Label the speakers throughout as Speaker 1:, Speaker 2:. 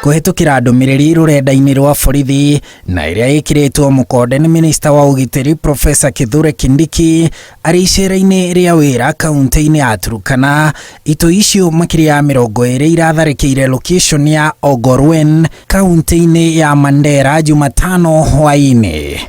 Speaker 1: Kũhĩtũkĩra ndũmĩrĩri rũrenda-inĩ rwa borithi na ĩrĩa ĩkĩrĩtwo mũkonde nĩ minista wa ũgitĩri Profesa Kithure Kindiki arĩ icera-inĩ rĩa wĩra kaunti-inĩ ya Turkana, itoi icio makĩria ya 20 iratharĩkĩire location ya Ogorwen kaunti-inĩ ya Mandera Jumatano hwaĩ-inĩ.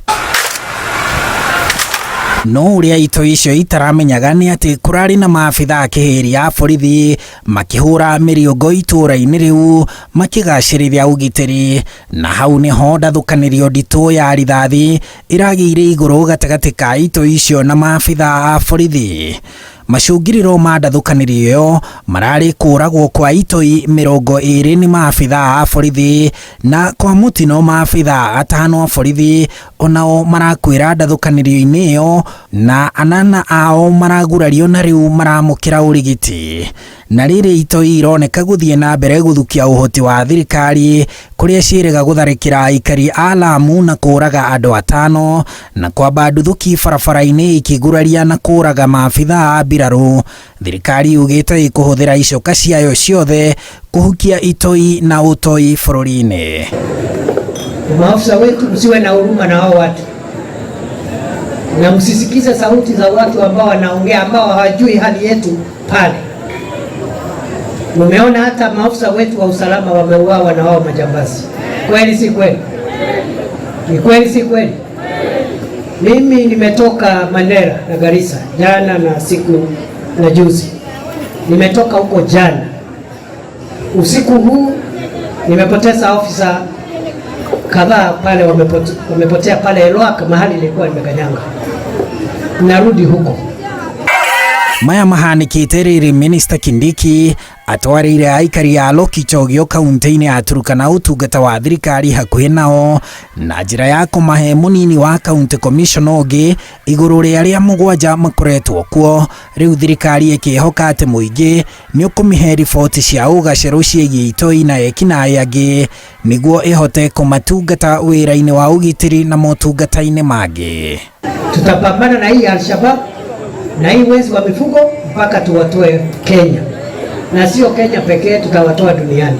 Speaker 1: No ũrĩa itoi icio itaramenyaga nĩ atĩ kũrarĩ na maabitha a kĩhĩri a borithi makĩhũra mĩriũngo itũũra-inĩ rĩu makĩgacĩrithia ũgitĩri, na hau nĩho ndathũkanĩrio nditũ ya rithathi ĩragĩire igũrũ gatagatĩ ka itoi icio na maabitha a borithi. Macũngĩrĩro ma ndathũkanĩrio ĩyo mararĩ kũragwo kwa itoi 20 nĩ maabitha a borithi na kwa mũtino maabitha atano a borithi onao marakuĩra ndathũkanĩrio-inĩ ĩyo na anana ao maragurario na rĩu maramũkĩra ũrigiti. Na rĩrĩ itoi ironeka gũthiĩ na mbere gũthukia ũhoti wa thirikari kũrĩa ciĩrĩga gũtharĩkĩra aikari a Lamu na kũraga andũ atano na kwamba nduthũki barabara-inĩ ikĩguraria na kũraga maabitha a mbirarũ. Thirikari yugĩte ĩkũhũthĩra icoka ciayo ciothe kũhukia itoi na ũtoi bũrũri-inĩ.
Speaker 2: Maafisa wetu, msiwe na huruma na hao watu na msisikize sauti za watu ambao wanaongea ambao hawajui hali yetu pale. Mumeona hata maafisa wetu wa usalama wameuawa na wao majambazi. Kweli si kweli? Ni kweli si kweli? Mimi nimetoka Mandera na Garissa jana na siku na juzi, nimetoka huko jana usiku huu. Nimepoteza ofisa kadhaa pale, wamepotea pale Elwak, mahali nilikuwa nimekanyanga. Narudi huko.
Speaker 1: Maya mahanĩkĩte rĩrĩ Minista Kindiki atwarĩire aikari a Lokichogio kaunti-inĩ ya Turkana ũtungata wa thirikari hakuhĩ nao na njĩra ya kũmahe mũnini wa county commissioner ũngĩ igũrũ rĩa arĩa 7 makoretwo kuo. Rĩu thirikari ĩkĩhoka atĩ mũingĩ nĩ ũkũmĩhe riboti cia ũgacerũ ciĩgiĩ itoi na ekinaĩ angĩ nĩguo ĩhote kũmatungata wĩra-inĩ wa ũgitĩri na motungata-inĩ mangĩ.
Speaker 2: Tutapambana na hii Al-Shabaab na hii wezi wa mifugo mpaka tuwatoe Kenya, na sio Kenya pekee, tutawatoa duniani.